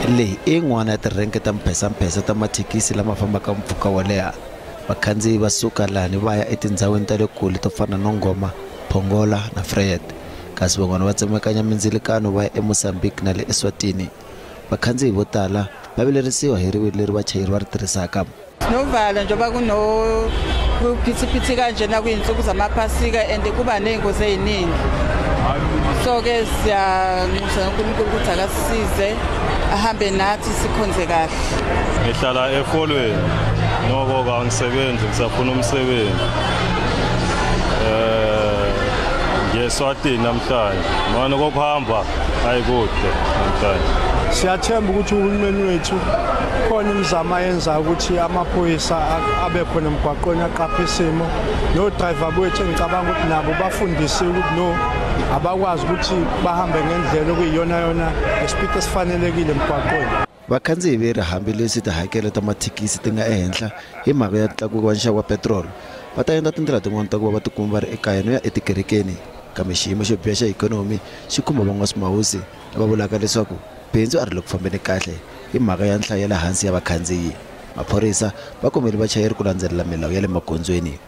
Leyi i yin'wana ya tirenke ta mphesamphesa ta mathekisi lama fambaka mpfhuka wo leha. Vakhandziyi va suka lani va ya etindhawini ta le kule to fana na Nongoma, Pongola na Vryheid, kasi van'wana va tsemakanya mindzilikano va ya eMozambique na le Eswatini. Vakhandziyi vo tala va vilerisiwa hi rivilo leri vachayeri va ri tirhisaka. Sinovalo njengoba kunokuphithiphithi kanjena kuyinsuku zamaphasika and kuba ney'ngozi ey'ningi, so-ke siyanxusa uNkulunkulu ukuthi akasisize, ahambe nathi, sikhonze kahle. Ngihlala eFolweni, noko kangisebenzi, ngisafuna umsebenzi. Ngeswatini namhlanje, manje kokuhamba ayikude namhlanje. Siyathemba ukuthi uhulumeni wethu khona imizamo ayenzayo ukuthi amaphoyisa abe khona emgwaqweni, aqaphe isimo, no-driver bethu engicabanga ukuthi nabo bafundisiwe ukuthi no, abakwazi ukuthi bahambe ngendlela okuyiyona yona, ngesipidi esifanelekile emgwaqweni. Vakhandziyi ve ri hambileswi tihakelo ta mathekisi ti nga ehenhla hi mhaka ya ntlakuko wa nxavo wa petirolo, va ta endla tindlela tin'wana ta ku va va tikuma va ri ekaya no ya etikerekeni. Kambe xiyimo xo biha xa ikhonomi xi khumba van'waswimahusi lava vulaka leswaku bindzu a ri le ku fambeni kahle hi mhaka ya nhlayo ya le hansi ya vakhandziyi. Maphorisa va kombele vachayeri ku landzelela milawu ya le magondzweni.